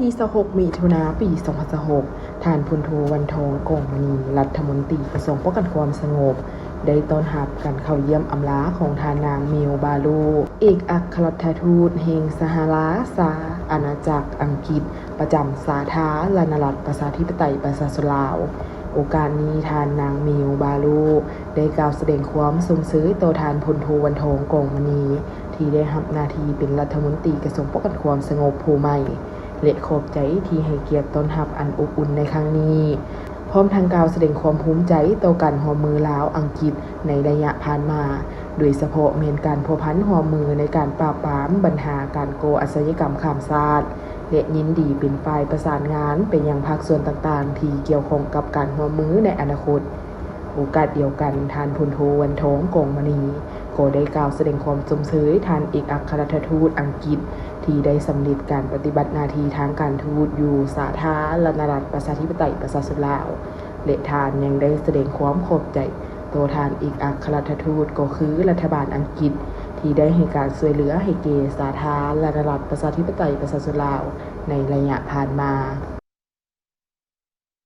ທີຊາວຫົກ ມິຖຸນາ ປີສອງພັນຊາວຫົກ ທ່ານ ພົນໂທ ວັນທອງ ກອງມະນີ ລັດຖະມົນຕີກະຊວງປ້ອງກັນຄວາມສະຫງົບ ໄດ້ຕ້ອນຮັບການເຂົ້າຢ້ຽມອຳລາຂອງທ່ານນາງ ເມວ ບາໂລ ເອກອັກຄະລັດຖະທູດແຫ່ງສະຫະລາຊາອານາຈັກອັງກິດ ປະຈຳສາທາລະນະລັດ ປະຊາທິປະໄຕ ປະຊາຊົນລາວ. ໂອກາດນີ້ ທ່ານນາງ ເມວ ບາໂລ ໄດ້ກ່າວສະແດງຄວາມຊົມເຊີຍຕໍ່ທ່ານ ພົນໂທ ວັນທອງ ກອງມະນີ ທີ່ໄດ້ຮັບໜ້າທີ່ເປັນລັດຖະມົນຕີກະຊວງປ້ອງກັນຄວາມສະຫງົບຜູ້ໃໝ່ ແລະ ຂອບໃຈທີ່ໃຫ້ກຽດຕ້ອນຮັບອັນອົບອຸ່ນໃນຄັ້ງນີ້, ພ້ອມທັງກ່າວສະແດງຄວາມພູມໃຈຕໍ່ການຮ່ວມມືລາວ-ອັງກິດໃນໄລຍະຜ່ານມາ, ໂດຍສະເພາະແມ່ນການພົວພັນຮ່ວມມືໃນການປາບປາມບັນຫາການກໍ່ອາຊະຍາກຳຂ້າມຊາດ ແລະ ຍິນດີເປັນຝ່າຍປະສານງານໄປຍັງພາກສ່ວນຕ່າງໆທີ່ກ່ຽວຂ້ອງກັບການຮ່ວມມືໃນອະນາຄົດ. ໂອກາດດຽວກັນ, ທ່ານ ພົນໂທ ວັນທອງ ກອງມະນີ ກໍໄດ້ກ່າວສະແດງຄວາມຊົມເຊີຍທ່ານເອກອັກຄະລັດຖະທູດອັງກິດ ທີ່ໄດ້ສຳເລັດການປະຕິບັດໜ້າທີ່ທາງການທູດຢູ່ສາທາລະນະລັດ ປະຊາທິປະໄຕ ປະຊາຊົນລາວ ແລະ ທ່ານຍັງໄດ້ສະແດງຄວາມຂອບໃຈຕໍ່ທ່ານເອກອັກຄະລັດຖະທູດ ກໍຄືລັດຖະບານອັງກິດ ທີ່ໄດ້ໃຫ້ການຊ່ວຍເຫຼືອໃຫ້ແກ່ສາທາລະນະລັດ ປະຊາທິປະໄຕ ປະຊາຊົນລາວ ໃນໄລຍະຜ່ານມາ.